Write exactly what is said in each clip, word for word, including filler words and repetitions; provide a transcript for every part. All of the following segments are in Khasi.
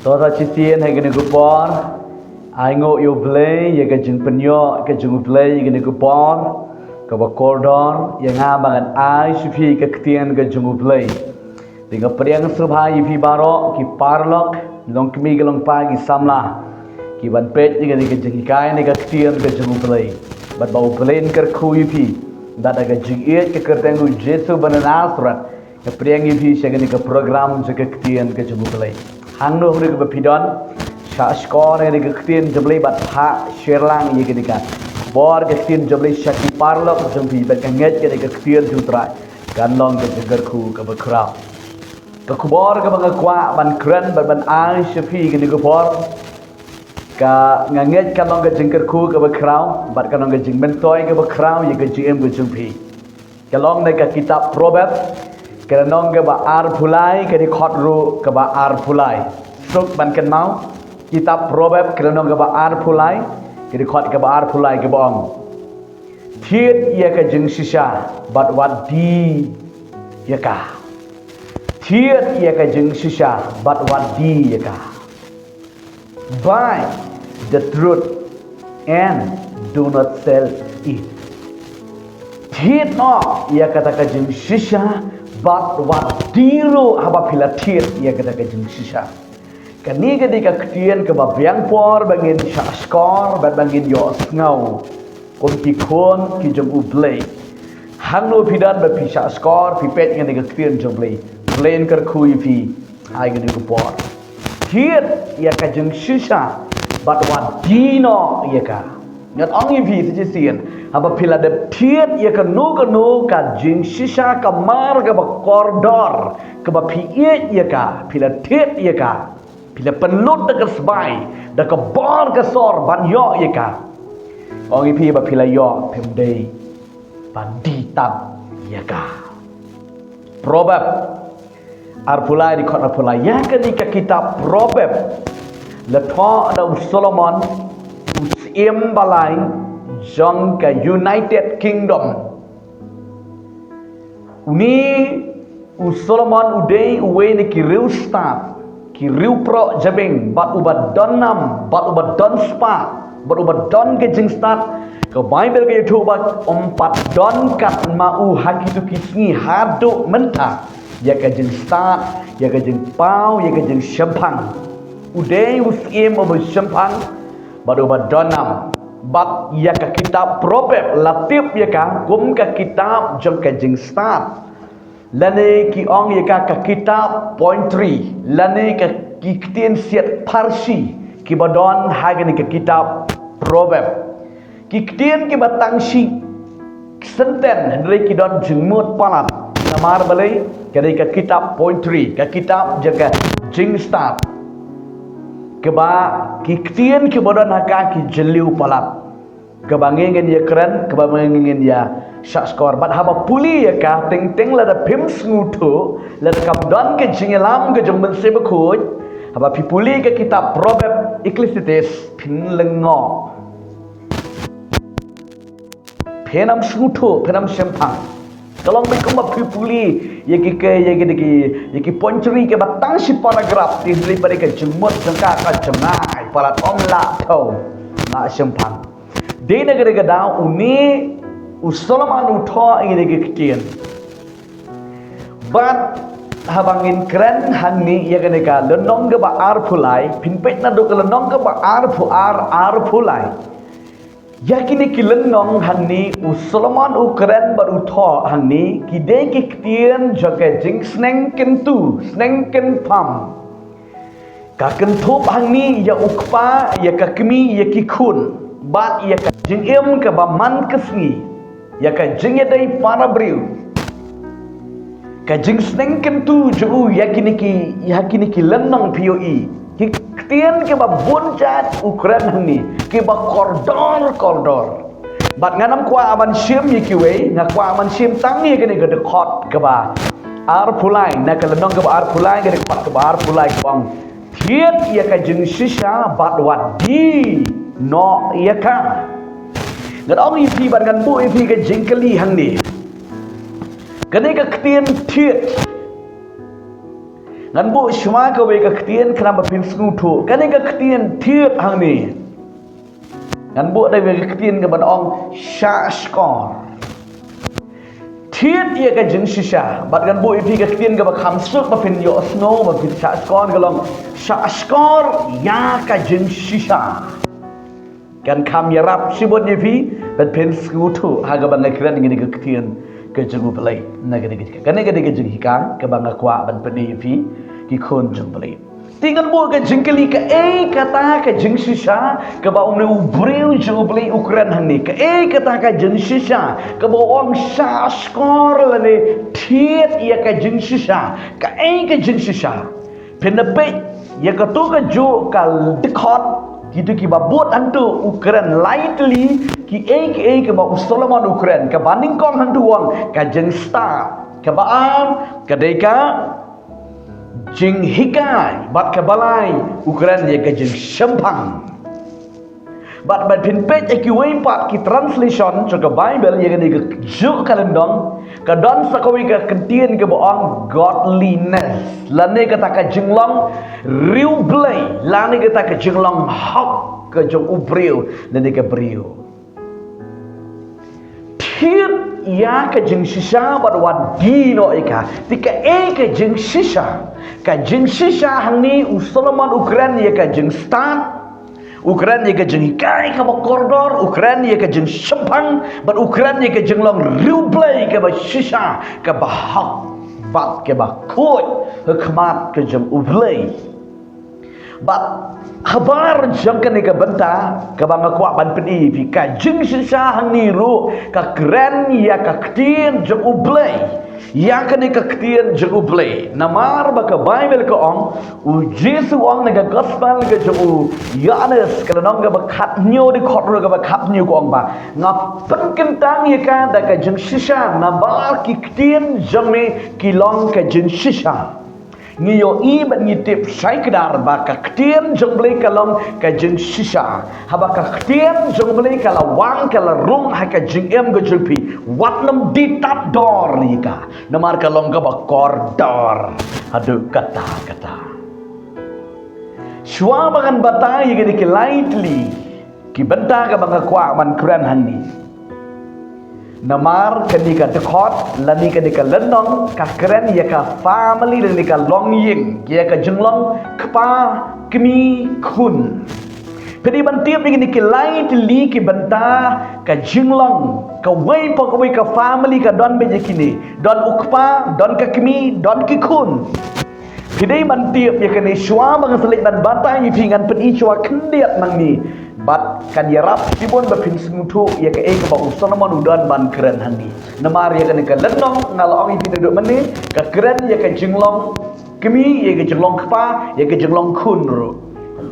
To sa shisien ha kane ka por, ai nguh ïa U Blei ïa ka jingpynïoh ka jong U Blei ha kane ka por kaba kordor ïa nga ba ngan ai sha phi ka ktien ka jong U Blei. Te nga pdiang sngewbha ïa phi baroh ki paralok, longkmie ki longpa ki samla, ki ban peit ïa kane ka jinghikai ne ka ktien ka jong U Blei. Bad ba U Blei un kyrkhu ïa phi. Bad da ka jingïeit ka kyrteng U Jisu ba na Nasareth, nga pdiang ïa phi sha kane ka program jong ka ktien ka jong U Blei. Hangno hangno kaba phi don, shah shkor ïa kane ka ktien jong U Blei bad phah share lang ïa kane ka khubor ka ktien jong U Blei sha ki paralok jong phi, bad nga ngeit kane ka ktien jong U Trai kan long ka jingkyrkhu kaba khraw. Ka khubor kaba nga kwah ban kren bad ban ai sha phi kane ka por, ka nga ngeit kan long ka jingkyrkhu kaba khraw bad kan long ka jingmyntoi kaba khraw ïa ka jingim ka jong phi. Ka long na ka kitab Proverb, ka lynnong kaba arphew lai, ka dkhot ruh kaba arphew lai. Suk ban kynmaw, kitab Proverb, ka lynnong kaba arphew lai, ka dkhot kaba arphew lai, kaba ong: Thied ïa ka jingshisha bad wat die ïa ka. Thied ïa ka jingshisha bad wat die ïa ka. Buy the truth and do not sell it. Thied noh ïa kata ka jingshisha bad wat die ruh haba phi la thied ïa kata ka jingshisha. Kane ka dei ka ktien kaba biang por ba ngin shah shkor bad ba ngin ïohsngew kum ki khun ki jong U Blei. Hangno phi don ba phi shah shkor, phi peit ïa kane ka ktien jong U Blei, U Blei un kyrkhu ïa phi ha kane ka por. Thied ïa ka jingshisha bad wat die noh ïa ka. Ngan ong ïa phi sa shisien, haba phi la dep thied ïa kano kano ka jingshisha ka mar kaba kordor kaba phi ïeit ïa ka, phi la thied ïa ka, phi la pynlut da ka sbai, da ka bor ka sor ban ïoh ïa ka. Ong ïa phi ba phi la ïoh, phim dei ban die tad ïa ka. Proverb arphew lai, dkhot arphew lai. Ïa kane ka kitab Proverb la thoh da u Solomon, u syiem ba lai jong ka United Kingdom. Une u Solomon u dei uwei na ki riewstad, ki riewproh jabieng, bad uba don nam, bad uba don spah, bad uba don ka jingstad. Ka Baibl ka ïathuh ba ym pat don kat ma u ha kito ki sngi haduh mynta ïa ka jingstad, ïa ka jingpaw, ïa ka jingshemphang. U dei u syiem uba shemphang bad uba don nam. Bad ïa ka kitab Proverb la tip ïa ka kum ka kitab jong ka jingstad. Lane ki ong ïa ka ka kitab poetry, lane ka ki ktien siat Parsi kiba don ha kane ka kitab Proverb. Ki ktien kiba tang shi sentence, hynrei ki don jingmut palat. Namar balei? Ka dei ka kitab poetry, ka kitab jong ka jingstad. Kaba ki ktien kiba don ha ka ki jylliew palat. Kaba ngi ngin ïa kren, kaba ngi ngin ïa shah shkor. Bad haba pule ïa ka, teng teng lada phim sngewthuh, lada kam don ka jingïalam ka jong u Mynsiem Bakhuid, haba phi pule ka kitab Proverb, Ecclesiastes, phin lyngngoh. Phin ym sngewthuh, phin ym shemphang. Ka long beit kumba phi pule ïa ki, ki, ïa ki, ïa ki, ïa ki poetry kiba tang shi paragraph, te hynrei pat ka jingmut jong ka ka jngai palat, ym lah thew, ym lah shemphang. Dei na kane ka daw une u Solomon u thoh ïa kine ki ktien. Bad haba ngin kren hangne ïa kane ka lynnong kaba arphew lai, phin peit naduh ka lynnong kaba arphew ar, arphew lai. Ïa kine ki lynnong hangne u Solomon u kren bad u thoh hangne, ki dei ki ktien jong ka jingsneng kyntu, sneng kynpham. Ka kynthup hangne ïa u kpa, ïa ka kmie, ïa ki khun, bad ïa ka jingim kaba man ka sngi, ïa ka jingïadei para briew. Ka jingsneng kyntu jong u ïa kine ki, ïa kine ki lynnong, phi ïohi. Ki ktien kiba bun jait u kren hangne, kiba kordor kordor. Bad ngan ym kwah ban shim ïa kiwei, nga kwah ban shim tang ïa kane ka dkhot kaba arphew lai, na ka lynnong kaba arphew lai, ka dkhot kaba arphew lai, ka ong: Thied ïa ka jingshisha bad wat die noh ïa ka. Ngan ong ïa phi bad ngan buh ïa phi ka jingkylli hangne. Kane ka ktien thied, Ngan buh shuwa kawei ka ktien khnang ba phin sngewthuh. Kane ka ktien thied hangne, ngan buh da kawei ka ktien kaban ong shahshkor. Thied ïa ka jingshisha. Bad ngan buh ïa phi ka ktien kaba kham suk ba phin ïohsngew, ba phin shahshkor, ka long shahshkor ïa ka jingshisha. Kan kham ïarap shibun ïa phi ban phin sngewthuh ha kaba nga kren ïa kane ka ktien ka jong U Blei. Na kane ka, kane ka dei ka jinghikai kaba nga kwah ban pyni ïa phi, ki khun jong U Blei. Te ngan buh ka jingkylli, kaei kata ka jingshisha kaba une u briew jong U Blei u kren hangne? Kaei kata ka jingshisha kaba u ong shahshkor lane thied ïa ka jingshisha? Kaei ka jingshisha? Phin da peit ïa kato kajuh ka dkhot, kito kiba bud hangto u kren lai tylli kiei kiei kaba u Solomon u kren. Kaba nyngkong hangto u ong ka jingstad. Kaba ar ka dei ka jinghikai, bad kaba lai u kren ïa ka jingshemphang. Bad ban phin peit ïa kiwei pat ki translation jong ka Bible ïa kane kajuh ka lynnong, ka don sa kawei ka ktien kaba ong godliness, lane kata ka jinglong riewblei, lane kata ka jinglong hok ka jong u briew lane ka briew. Thied ïa ka jingshisha bad wat die noh ïa ka. Te kaei ka jingshisha? Ka jingshisha hangne u Solomon u kren ïa ka jingstad, u kren ïa ka jinghikai kaba kordor, u kren ïa ka jingshemphang, bad u kren ïa ka jinglong riewblei kaba shisha, kaba hok bad kaba khuid ha khmat ka jong U Blei. Bad habar jong kane ka bynta kaba nga kwah ban pyni ïa phi, ka jingshisha hangne ruh ka kren ïa ka ktien jong U Blei. Ïa kane ka ktien jong U Blei. Namar ba ka Bible ka ong, u Jisu u ong na ka gospel ka jong u Ïoannis ka lynnong kaba khathynñiew, dkhot ruh kaba khathynñiew, ka ong ba nga pynkyntang ïa ka da ka jingshisha, namar ki ktien jong me ki long ka jingshisha. Ngi ïohi bad ngi tip shai kdar ba ka ktien jong U Blei ka long ka jingshisha. Haba ka ktien jong U Blei ka la wan, ka la rung ha ka jingim ka jong phi, wat nym die tad dor ïa ka, namar ka long kaba kordor haduh katta katta. Shuwa ba ngan batai ïa kine ki lai tylli ki bynta kaba nga kwah ban kren hangne. Namar kane ka dkhot lane kane ka lynnong ka kren ïa ka family lane ka longïing, ïa ka jinglong kpa, kmie, khun. Phi dei ban tip ïa kine ki lai tylli ki bynta ka jinglong kawei pa kawei ka family ka don beit ïa kine. Don u kpa, don ka kmie, don ki khun. Phi dei ban tip ïa kane, shuwa ba nga sa leit ban batai ïa phi ngan pyni shuwa khyndiat nangne. Bad kan ïarap shibun ba phin sngewthuh ïa kaei kaba u Solomon u don ban kren hangne. Namar ïa kane ka lynnong nga la ong ïa phi naduh mynne, ka kren ïa ka jinglong kmie, ïa ka jinglong kpa, ïa ka jinglong khun ruh.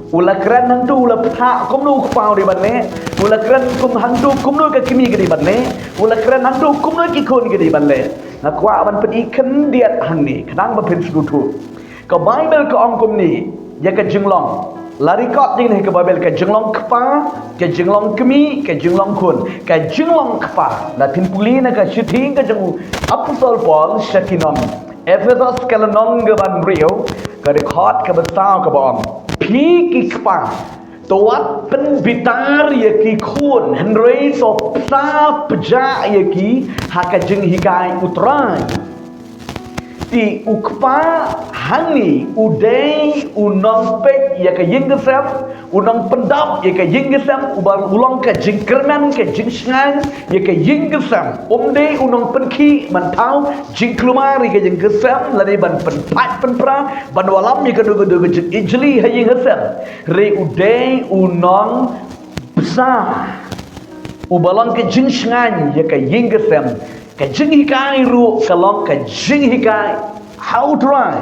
U la kren hangto u la phah kumno u kpa u dei ban leh, u la kren kum hangto kumno ka kmie ka dei ban leh, u la kren hangto kumno ki khun ki dei ban leh. Nga kwah ban pyni khyndiat hangne khnang ba phin sngewthuh. Ka Bible ka ong kumne ïa ka jinglong. La record ïa kane ha ka Bible, ka jinglong kpa, ka jinglong kmie, ka jinglong khun. Ka jinglong kpa, la phin pule na ka shithi ka jong u Apostol Paul sha ki nong Ephesos ka lynnong kaba hynriew, ka dkhot kaba saw kaba ong, phi ki kpa, to wat pynbitar ïa ki khun, hynrei to pynbsa pynjah ïa ki ha ka jinghikai U Trai. Te u kpa hangne u dei u nongpeit ïa ka ïing ka sem, u nongpyndap ïa ka ïing ka sem, uba u long ka jingkyrmen ka jingshngaiñ ïa ka ïing ka sem. Um dei u nongpynkhih ban thaw jingkulmar ïa ka ïing ka sem, lane ban pynpait pynpra, ban wallam ïa kano kano ka jingijli ha ïing ha sem. Hynrei u dei u nongpynbsa, uba long ka jingshngaiñ ïa ka ïing ka sem. Ka jinghikai ruh ka long ka jinghikai ha U Trai.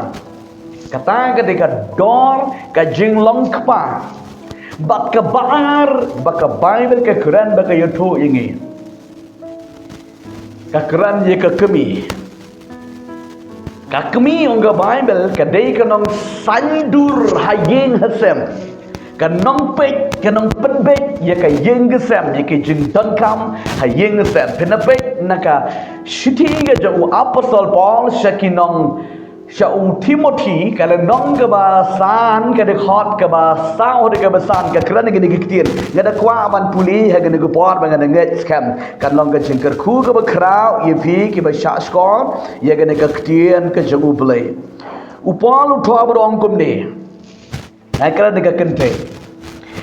Kata ka dei ka dor ka jinglong kpa. Bad kaba ar ba ka Bible ka kren ba ka ïathuh ïa ngi, ka kren ïa ka kmie. Ka kmie, ong ka Bible, ka dei ka nongsaiñdur ha ïing ha sem, ka nongpeit, ka nongpynbeit ïa ka ïing ka sem, ïa ka jingdonkam ha ïing ha sem. Phin da peit na ka shithi ka jong u Apostol Paul sha ki nong Sha u Timothi, ka lynnong kaba san, ka dkhot kaba saw haduh kaba san, ka kren kine ki ktien. Nga da kwah ban pule ha kine ki por ba nga da ngeit skhem. Kan long ka jingkyrkhu kaba khraw ïa phi kiba shah shkor ïa kane ka ktien ka jong U Blei. U Paul u thoh bad u ong kumne. Nga kren da ka kynthei.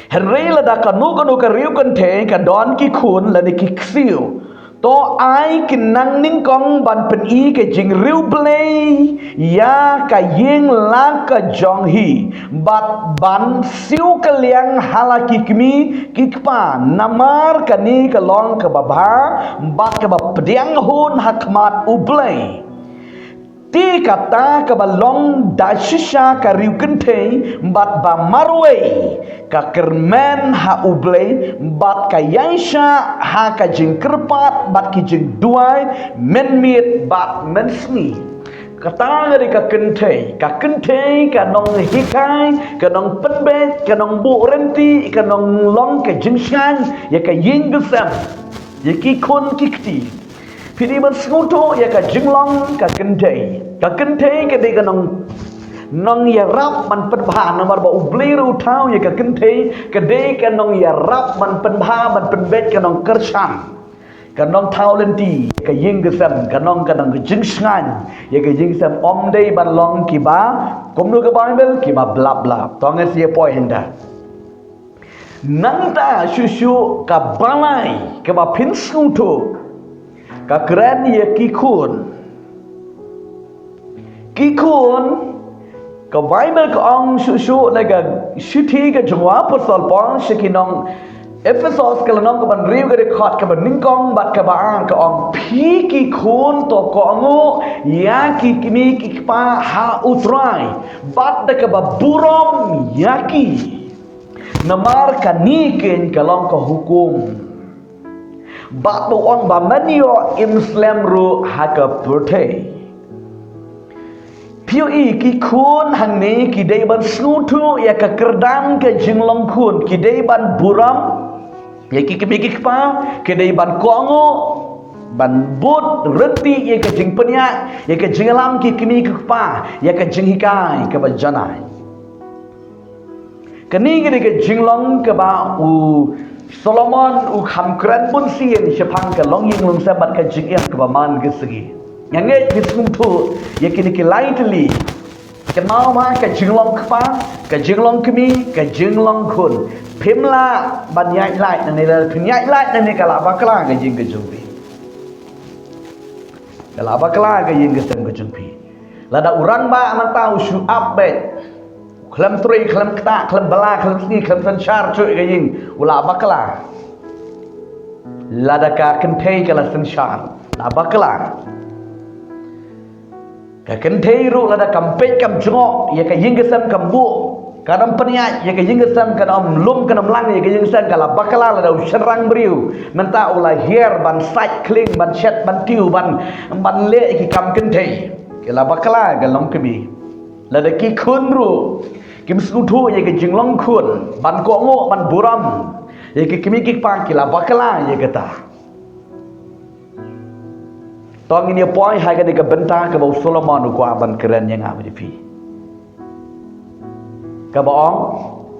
Hynrei lada kano kano ka riewkynthei ka don ki khun lane ki ksiew, to ai kin nang nyngkong ban pyni ka jingriewblei ïa ka ïing la ka jong hi, bad ban siew kylliang ha la ki kmie ki kpa, namar kane ka long kaba bha, bad kaba pdiang hun ha khmat U Blei. Te kata kaba long da shisha ka riewkynthei bad ba marwei, ka kyrmen ha U Blei bad ka ïaishah ha ka jingkyrpad bad ki jingduwai mynmiet bad mynsngi. Kata nga dei ka kynthei, ka kynthei ka nonghikai, ka nongpynbeit, ka nongbuh rynti, ka nonglong ka jingshngaiñ ïa ka ïing ka sem, ïa ki khun ki kti. Phi dei ban sngewthuh ïa ka jinglong ka kynthei. Ka kynthei ka dei ka nong, nongïarap ban pynbha, namar ba U Blei ruh u thaw ïa ka kynthei ka dei ka nongïarap ban pynbha, ban pynbeit, ka nongkyrshan, ka nongthaw lynti ïa ka ïing ka sem, ka nong, ka nong ka jingshngaiñ ïa ka ïing sem. Ym dei ban long kiba, kumno ka Baibl, kiba blap blap. To ngin sa ïa poi hangta. Nangta shuh shuh kaba lai kaba phin sngewthuh, ka kren ïa ki khun. Ki khun, ka Baibl ka ong shuh shuh na ka shithi ka jong u Apostol Paul sha ki nong Ephesos, ka lynnong kaba hynriew, ka dkhot kaba nyngkong bad kaba ar, ka ong, phi ki khun to kohnguh ïa ki kmie ki kpa ha U Trai, bad da kaba burom ïa ki. Namar kane keiñ ka long ka hukum. Bad u ong ba men ïoh im slem ruh ha ka pyrthei. Phi ïohi ki khun hangne ki dei ban sngewthuh ïa ka kyrdan ka jinglong khun, ki dei ban burom ïa ki kmie ki kpa, ki dei ban kohnguh, ban bud rynti ïa ka jingpynïaid, ïa ka jingïalam ki kmie ki kpa, ïa ka jinghikai kaba janai. Kane ka dei ka jinglong kaba u Solomon u kham kren bunsien shaphang ka longïing longsem bad ka jingim kaba man ka sngi. Nga ngeit phi sngewthuh ïa kine ki lai tylli. Kynmaw ma, ka jinglong kpa, ka jinglong kmie, ka jinglong khun. Phim lah ban ïaid lait nangne, lada phin ïaid lait nangne ka la bakla ka ïing ka jong phi. Ka la bakla ka ïing ka sem ka jong phi. Lada u rangbah mynta u shu ap beit, khlem trei, khlem ktah, khlem bylla, khlem sngi, khlem synshar shuh ïa ka ïing, u la bakla. Lada ka kynthei ka la synshar, la bakla. Ka kynthei ruh lada kam peit kam jngoh ïa ka ïing ka sem, kam buh, ka nang pynïaid ïa ka ïing ka sem, ka nang lum, ka nang lang ïa ka ïing ka sem, ka la bakla. Lada u shynrang briew mynta u la hiar ban sait khlieh, ban shet, ban tiew, ban, ban leh ïa ki kam kynthei, ka la bakla ka long kmie. Lada ki khun ruh kim sngewthuh ïa ka jinglong khun, ban kohnguh, ban burom ïa ki kmie ki kpa, ki la bakla ïa kata. To ngin ïa poi ha kane ka bynta kaba u Solomon u kwah ban kren ïa nga bad ïa phi. Kaba ong,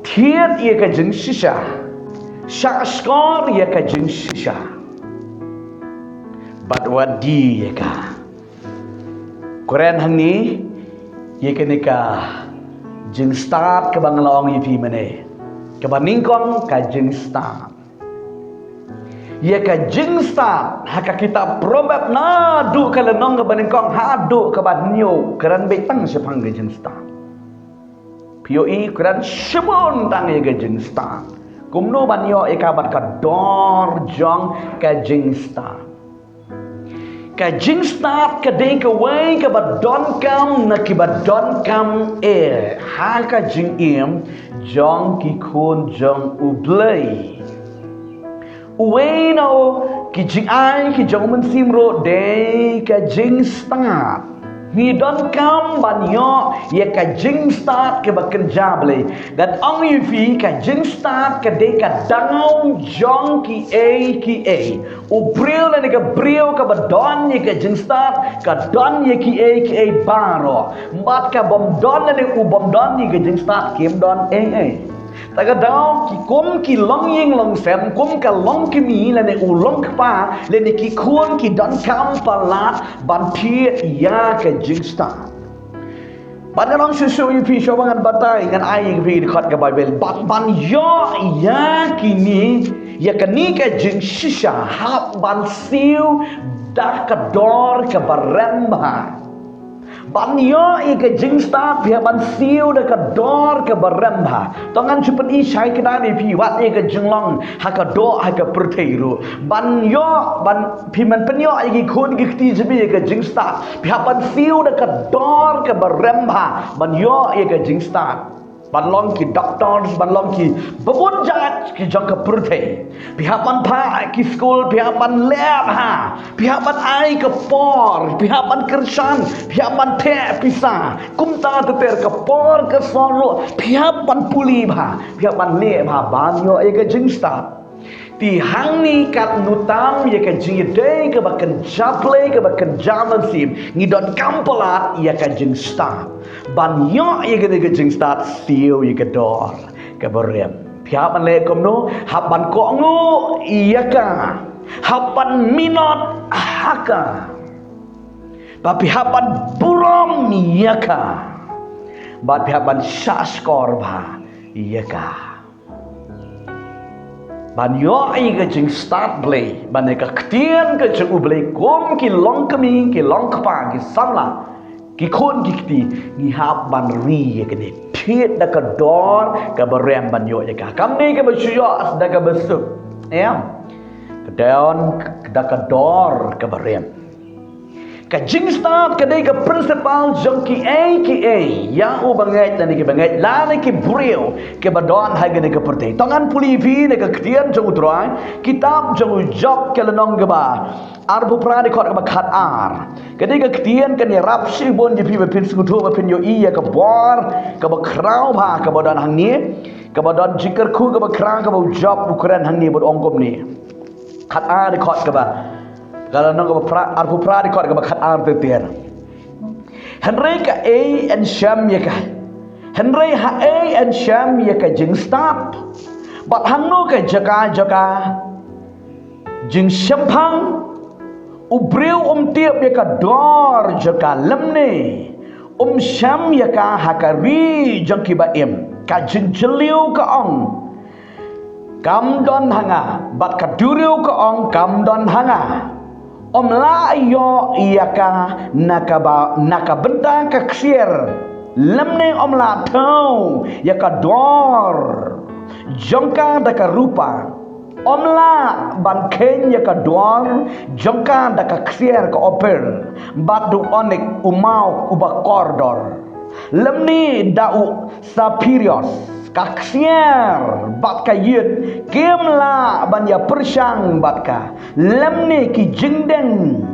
thied ïa ka jingshisha, shah shkor ïa ka jingshisha, bad wat die ïa ka. Kren hangne ïa kane ka jingstad kaba nga la ong ïa phi mynne. Kaba nyngkong ka jingstad. Ïa ka jingstad, ha ka kitab Proverb naduh ka lynnong kaba nyngkong haduh kaba hynñiew, kren beit tang shaphang ka jingstad. Phi ïohi, kren shibun tang ïa ka jingstad. Kumno ban ïoh ïa ka bad ka dor jong ka jingstad. Ka jingstad ka dei kawei kaba donkam na kiba donkam eh ha ka jingim jong ki khun jong U Blei. Uwei na ki jingai ki jong u Mynsiem ruh dei ka jingstad. Ngi donkam ban ïoh ïa ka jingstad kaba kynja Blei. Ngan ong ïa phi, ka jingstad ka dei ka daw jong kiei kiei. U briew lane ka briew kaba don ïa ka jingstad ka don ïa kiei kiei baroh. Bad ka bym don lane u bym don ïa ka jingstad kim don ei ei. Ta ka daw ki kum ki longïing longsem, kum ka longkmie lane u longkpa lane ki khun ki donkam palat ban thied ïa ka jingstad. Bad ngan ong shuh shuh ïa phi, shuwa ba ngan batai, ngan ai ïa phi dkhot ka Baibl. Bad ban ïoh ïa kine, ïa kane ka jingshisha, hap ban siew da ka dor kaba rem bha. Ban ïoh ïa ka jingstad phi hap ban siew da ka dor kaba rem bha. To ngan shu pyni shai kdar ïa phi wat ïa ka jinglong ha ka doh ha ka pyrthei ruh. Ban ïoh, ban phi ban pynïoh ïa ki khun ki kti jong phi ïa ka jingstad, phi hap ban siew da ka dor kaba rem bha ban ïoh ïa ka jingstad. Ban long ki doctors, ban long ki babun jait ki jong ka pyrthei. Phi hap ban phah ki skul, phi hap ban leh bha, phi hap ban ai ka por, phi hap ban kyrshan, phi hap ban theh pisa. Kumta ter ter ka por ka sor ruh phi hap ban pule bha, phi hap ban leh bha ban ïoh ïa ka jingstad. Te hangne katno tam ïa ka jingïadei kaba kynja Blei kaba kynja mynsiem, ngi donkam palat ïa ka jingstad. Ban ïoh ïa kane ka jingstad, siew ïa ka dor kaba rem. Phi hap ban leh kumno? Hap ban kohnguh ïa ka, hap ban minot ha ka, bad phi hap ban burom ïa ka, bad phi hap ban shahshkor bha ïa ka. Ban ïoh ïa ka jingstad Blei, ban ïa ka ktien ka jong U Blei, kum ki longkmie, ki longkpa, ki samla, ki khun ki kti, ngi hap ban ri ïa kane, thied da ka dor kaba rem ban ïoh ïa ka. Kam dei kaba shu ïoh da kaba suk. Em. Ka don da ka dor kaba rem. Ka jingstad ka dei ka principal jong kiei kiei. Ïa u bangeit lane ki bangeit lane ki briew kiba don ha kane ka pyrthei. To ngan pule ïa phi na ka ktien jong U Trai, kitab jong u Job ka lynnong kaba arphew phra dkhot kaba khatar. Ka dei ka ktien kan ïarap shibun ïa phi ba phin sngewthuh ba phin ïohi ïa ka bor kaba khraw bha kaba don hangne, kaba don jingkyrkhu kaba khraw kaba u Job u kren hangne bad ong kumne. Khatar dkhot kaba, ka lynnong kaba phra, arphew phra dkhot kaba khatar ter ter. Hynrei kaei yn shem ïa ka? Hynrei haei yn shem ïa ka jingstad? Bad hangno ka jaka jaka jingshemphang? U briew um tip ïa ka dor jong ka, lymne um shem ïa ka ha ka ri jong kiba im. Ka jingjylliew ka ong, kam don ha nga, bad ka duriaw ka ong, kam don ha nga. Ym lah ïoh ïa ka na kaba, na ka bynta ka ksiar, lymne ym lah thew ïa ka dor jong ka da ka rupa. Ym lah ban kheiñ ïa ka dor jong ka da ka ksiar ka Ophir, bad da u onik, u maw uba kordor, lymne da u sapphirios. Ka ksiar bad ka ïit kim lah ban ïa pyrshang bad ka, lymne ki jingdeng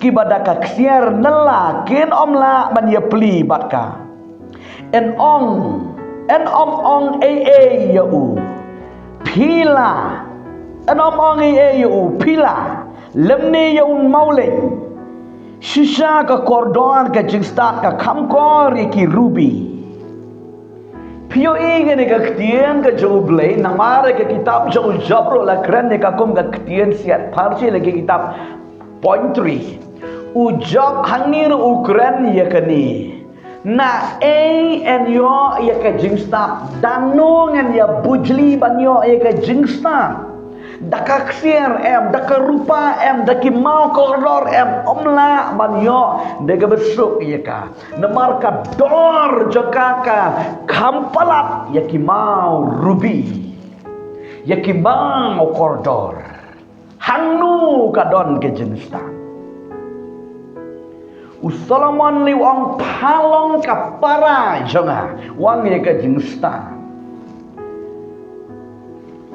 kiba da ka ksiar nylla kin ym lah ban ïa plie bad ka. Yn ong, yn ym ong ei ei ïa u, phi la, yn ym ong ei ei ïa u, phi la, lymne ïa u mawleiñ. Shisha ka kordor ka jingstad ka kham kor ïa ki rubi. Phi ïohi kane ka ktien ka jong U Blei, namar ka kitab jong u Job ruh la kren ïa ka kum ka ktien siat pharshi, la ka kitab poetry. U Job hangne ruh u kren ïa kane. Naei yn ïoh ïa ka jingstad? Da no ngan ïa bujli ban ïoh ïa ka jingstad? Da ka ksiar em, da ka rupa em, da ki maw kordor em, ym lah ban ïoh da kaba suk ïa ka. Namar ka dor jong ka ka kham palat ïa ki maw rubi, ïa ki maw kordor. Hangno ka don ka jingstad? U Solomon lei u ong, pha long ka para jong nga, wan ïa ka jingstad.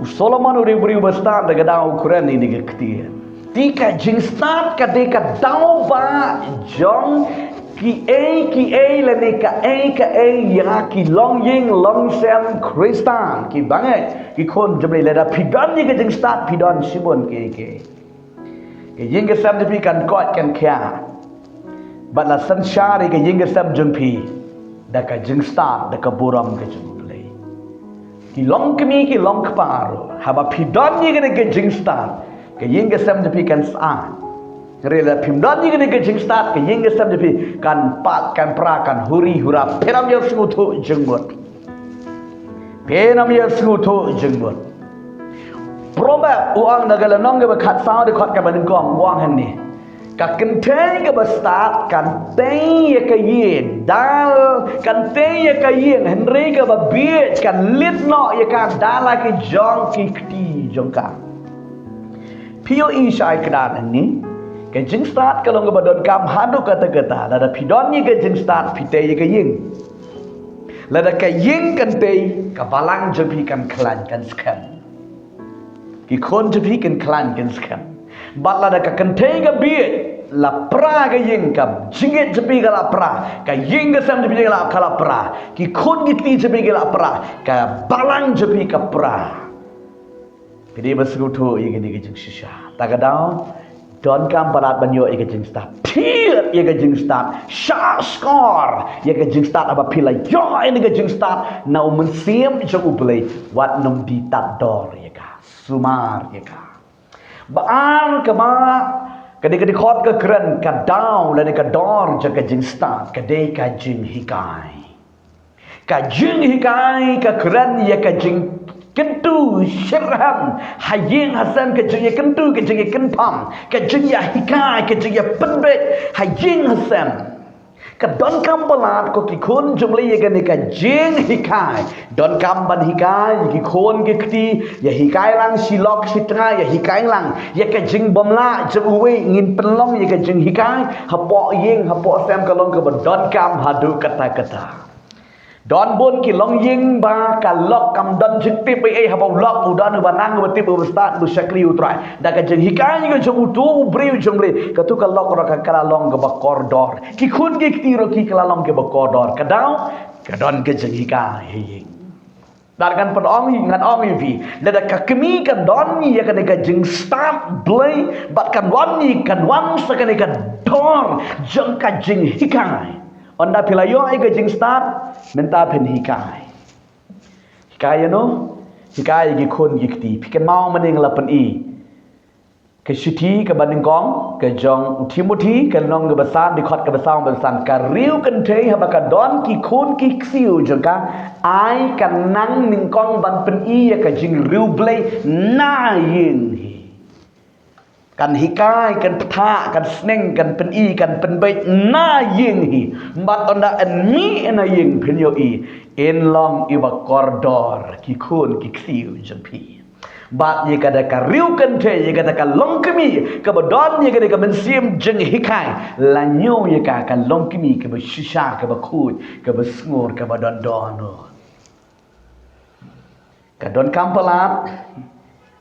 U Solomon u dei u briew ba stad, da kata u kren ïa kane ka ktien. Te ka jingstad ka dei ka daw ba jong Ki ei ki ei lane ka ei ka ei ïa ki longïing longsem Khristan, ki bangeit, ki khun jong U Blei, lada phi don ïa ka jingstad phi don shibun ki ei ki ei. Ka ïing ka sem jong phi kan koit kan khia. Bad la synshar ïa ka ïing ka sem jong phi da ka jingstad, da ka burom ka jong U Blei. Ki longkmie ki longkpa ruh, haba phi don ïa kane ka jingstad, ka ïing ka sem jong phi kan sah. Hynrei lada phim don ïa kane ka jingstad, ka ïing ka sem jong phi kan pat kan pra, kan huri hura. Phin ym ïohsngewthuh jingmut. Phin ym ïohsngewthuh jingmut. Proverb u ong na ka lynnong kaba khatsaw dkhot kaba nyngkong, u ong hangne: Ka kynthei kaba stad kan tei ïa ka ïing, da kan tei ïa ka ïing, hynrei kaba bieit kan leit noh ïa ka da la ki jong ki kti jong ka. Phi ïohi shai kdar hangne, ka jingstad ka long kaba donkam haduh katta katta. Lada phi don ïa ka jingstad phi tei ïa ka ïing. Lada ka ïing kan tei, ka balang jong phi kan khlaiñ kan skhem. Ki khun jong phi kan khlaiñ kan skhem. Bad lada ka kynthei ka bieit, la pra ka ïing, ka jingngeit jong phi ka la pra, ka ïing ka sem jong phi ka la, ka la pra, ki khun ki kti jong phi ki la pra, ka balang jong phi ka pra. Phi dei ban sngewthuh ïa kane ka jingshisha. Ta ka daw, donkam palat ban ïoh ïa ka jingstad. Thied ïa ka jingstad sha shkor. Ïa ka jingstad, haba phi la ïoh ïa ka jingstad na U Mynsiem jong U Blei, wat nym die tad dor ïa ka. Sumar ïa ka. Ba ar kaba, ka dei ka dkhot ka kren, ka daw lane ka dor jong ka jingstad ka dei ka jinghikai. Ka jinghikai ka kren ïa ka jingkyntu shitrhem ha ïing ha sem, ka jingïakyntu, ka jingïakynpham, ka jingïahikai, ka jingïapynbeit ha ïing ha sem. Ka donkam palat ko ki khun jong U Blei ïa kane ka jinghikai. Donkam ban hikai ïa ki khun ki kti, ïahikai lang shi lok shi tnga, ïahikai lang ïa ka jingbymlah jong uwei. Ngin pynlong ïa ka jinghikai hapoh ïing hapoh sem, ka long kaba donkam haduh katta katta. Don bun ki longïing ba ka lok kam don jingtip ei ei, haba u lok u don uba nang, uba tip, uba stad, uba shakri U Trai. Da ka jinghikai ka jong uto u briew jong U Blei, kato ka lok ruh ka la long kaba kordor. Ki khun ki kti ruh ki la long kiba kordor. Ka daw, ka don ka jinghikai ha ïing. Lada ngan pynong, ngan ong ïa phi, lada ka kmie ka don ïa kane ka jingstad Blei, bad kan wan ïa, kan wan sa kane ka dor jong ka jinghikai. Ynda phi la ïoh ïa ka jingstad, mynta phin hikai. Hikai ïano? Hikai ïa ki khun ki kti. Phi kynmaw mynne nga la pyni ka shithi kaba nyngkong ka jong u Timothi, ka lynnong kaba san, dkhot kaba saw bad san: Ka riew kynthei haba ka don ki khun ki ksiew jong ka, ai ka nang nyngkong ban pyni ïa ka jingriewblei na ïing hi. Kan hikai, kan pynthah, kan sneng, kan pyni, kan pynbeit na ïing hi. Bad ynda yn mih na ïing, phin ïohi yn long iba kordor ki khun ki ksiew jong phi. Bad ïa kata ka riew kynthei, ïa kata ka longkmie kaba don ïa kata ka mynsiem jinghikai, la ñiew ïa ka, ka longkmie kaba shisha, kaba khuid, kaba sngur, kaba don don. Ka donkam palat,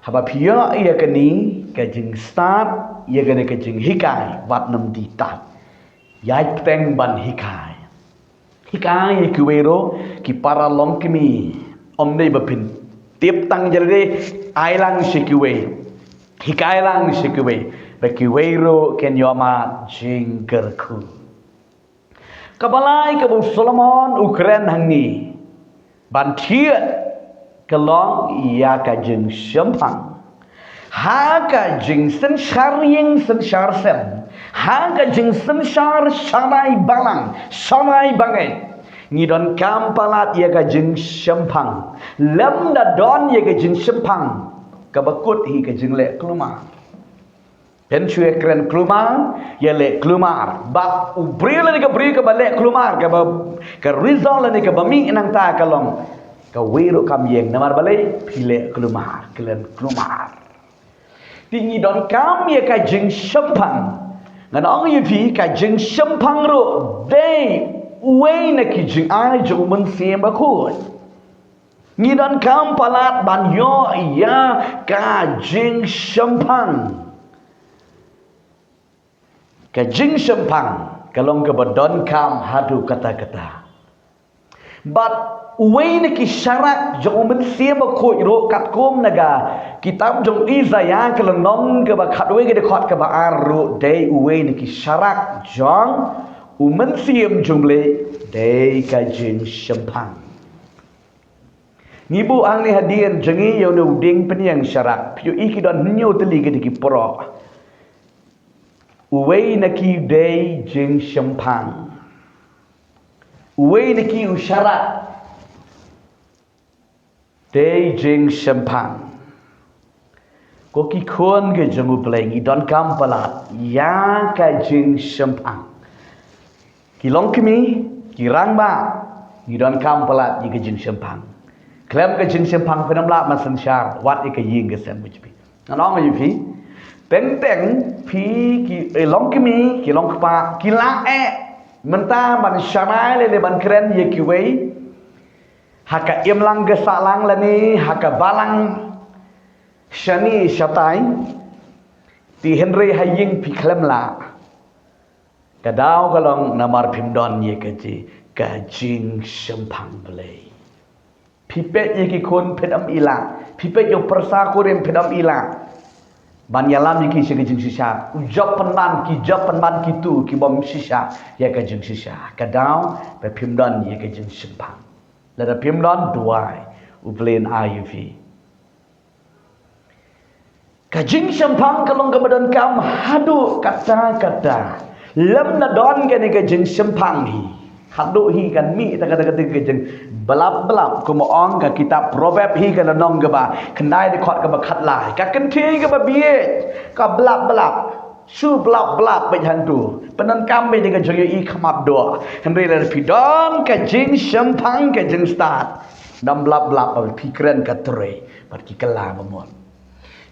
haba phi ïoh ïa kane ka jingstad, ïa kane ka jinghikai, wat nym die tad. Ïaid bteng ban hikai. Hikai ïa kiwei ruh ki para longkmie. Ym dei ba phin tip tang ïa lade, ai lang sha kiwei. Hikai lang sha kiwei. Ba kiwei ruh kin ïohmad jingkyrkhu. Kaba lai kaba u Solomon u kren hangne ban thied ka long ïa ka jingshemphang. Ha ka jingsynshar ïing synshar sem, ha ka jingsynshar sharai balang sharai bangeit, ngi donkam palat ïa ka jingshemphang. Lymda don ïa ka jingshemphang, kaba kut hi ka jingleh kulmar. Phin shu ïa kren kulmar, ïa leh kulmar. Bad u briew lane ka briew kaba leh kulmar, kaba, ka result lane kaba mih nangta ka long kawei ruh kam ïeng. Namar balei? Phi leh kulmar, kren kulmar. Te ngi donkam ïa ka jingshemphang. Ngan ong ïa phi, ka jingshemphang ruh dei uwei na ki jingai jong u Mynsiem Bakhuid. Ngi donkam palat ban ïoh ïa ka jingshemphang. Ka jingshemphang. Ka long kaba donkam haduh katta katta. Bad uwei na ki sharak jong u Mynsiem Bakhuid ruh katkum na ka kitab jong Isaïah ka lynnong kaba khatwei ka dkhot kaba ar ruh dei uwei na ki sharak jong u Mynsiem jong U Blei dei ka jingshemphang. Ngi buh hangne hadien jong ngi ïa une u dieng pynïeng sharak, phi ïohi ki don hynñiew tylli ki dei ki pyrshah. Uwei na ki dei jingshemphang. Uwei na ki u sharak dei jingshemphang. Ko ki khun ki jong U Blei, ngi donkam palat ïa ka jingshemphang. Ki longkmie, ki rangbah, ngi donkam palat ïa ka jingshemphang. Khlem ka jingshemphang phin ym lah ban synshar wat ïa ka ïing ka sem ka jong phi. Ngan ong ïa phi, teng teng phi ki, eh, longkmie, ki longkpa, ki lah eh mynta ban shaniah lane ban kren ïa kiwei ha ka imlang ka sahlang lane ha ka balang shane shatai. Te hynrei ha ïing phi khlem lah. Ka daw ka long namar phim don ïa ka ji, ka jingshemphang Blei. Phi peit ïa ki khun phin ym i lah. Phi peit ïa u pyrsa kurim phin ym i lah ban ïalam ïa ki sha ka jingshisha. U jop pynban, ki jop pynban kito ki bym shisha ïa ka jingshisha. Ka daw ba phim don ïa ka jingshemphang. Lada phim don, duwai, U Blei un ai ïa phi. Ka jingshemphang ka long kaba donkam haduh katta katta. Lym da don kane ka jingshemphang hi, haduh hi kan mih tang katta katta ka jingblap blap. Kumba ong ka kitab Proverb hi ka lynnong kaba khyndai dkhot kaba khatlai, ka kynthei kaba bieit ka blap blap. Shu blap blap beit hangto. Pyndonkam beit ïa ka jingïohi khmat doh. Hynrei lada phi don ka jingshemphang, ka jingstad, ym blap blap bad phi kren ka trei bad ki kylla ba mut.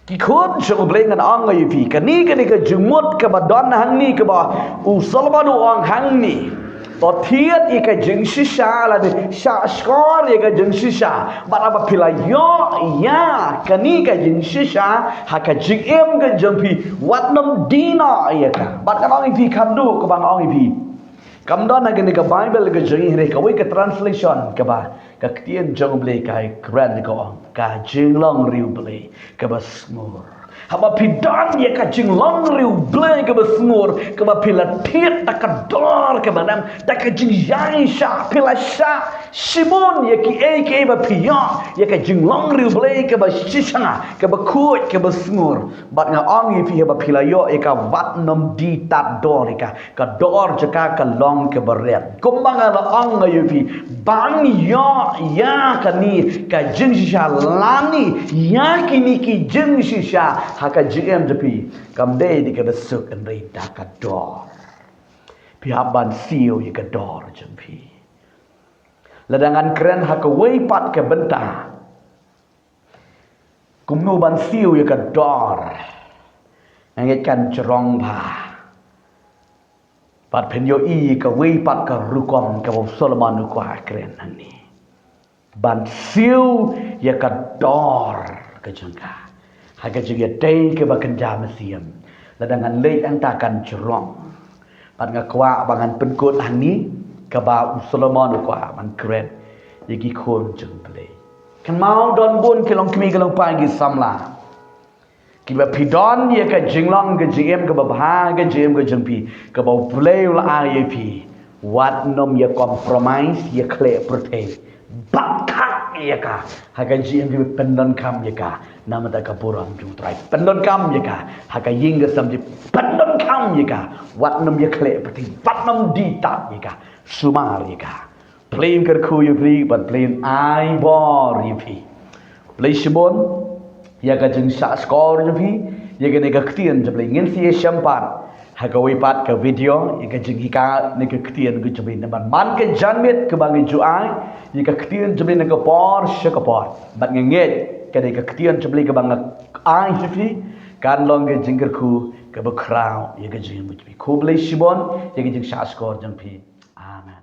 Ki khun jong U Blei, ngan ong ïa phi, kane ka dei ka jingmut kaba don hangne kaba u Solomon u ong hangne. To thied ïa ka jingshisha lane shah shkor ïa ka jingshisha. Bad haba phi la ïoh ïa kane ka jingshisha ha ka jingim ka jong phi, wat nym die noh ïa ka. Bad ngan ong ïa phi khadduh kaba nga ong ïa phi. Kam don ha kane ka Baibl ka jong ngi, hynrei kawei ka translation kaba ka ktien jong U Blei ka kren ka ong ka jinglong riewblei kaba sngur. Haba phi don ïa ka jinglong riewblei kaba sngur, kaba phi la thied da ka dor kaba nam, da ka jingïaishah, phi la shah shibun ïa kiei kiei ba phi ïoh ïa ka jinglong riewblei kaba shisha, kaba khuid, kaba sngur. Bad nga ong ïa phi, haba phi la ïoh ïa ka, wat nym die tad dor ïa ka. Ka dor jong ka ka long kaba rit. Kumba nga la ong ïa phi, ban ïoh ïa kane ka jingshisha lane ïa kine ki jingshisha ha ka jingim jong phi, kam dei da kaba suk, hynrei da ka dor. Phi hap ban siew ïa ka dor jong phi. Lada ngan kren ha kawei pat ka bynta, kumno ban siew ïa ka dor, nga ngeit kan jrong bha. Bad phin ïohi ïa kawei pat ka rukom kaba u Solomon u kwah kren hangne. Ban siew ïa ka dor ka jong ka ha ka jingïadei kaba kynja mynsiem. Lada ngan leit hangta kan jrong. Bad nga kwah ba ngan pynkut hangne kaba u Solomon u kwah ban kren ïa ki khun jong U Blei. Kynmaw, don bun ki longkmie, ki longpa, ki samla kiba phi don ïa ka jinglong ka jingim kaba bha, ka jingim ka jong phi kaba U Blei u la ai ïa phi. Wat nym ïa compromise, ïa khleh pyrthei. Bad khang ïa ka ha ka jingim jong phi, pyndonkam ïa ka namar ka burom jong U Trai. Pyndonkam ïa ka ha ka ïing ka sem jong phi, pyndonkam ïa ka. Wat nym ïa khleh pyrthei, wat nym die tad ïa ka. Sumar ïa ka. Blei un kyrkhu ïa phi bad Blei un ai bor ïa phi. Blei shibun ïa ka jingshah shkor jong phi ïa kane ka ktien jong U Blei. Ngin sa ïashem pat ha kawei pat ka video ïa ka jinghikai ne ka ktien ka jong U Blei. Namar man ka janmiet kaba ngi ju ai ïa ka ktien jong U Blei na ka por sha ka por. Bad nga ngeit kane ka ktien jong U Blei kaba nga ai ha phi kan long ka jingkyrkhu kaba khraw ïa ka jingim jong phi. Khublei shibun ïa ka jingshah shkor jong phi. Amen.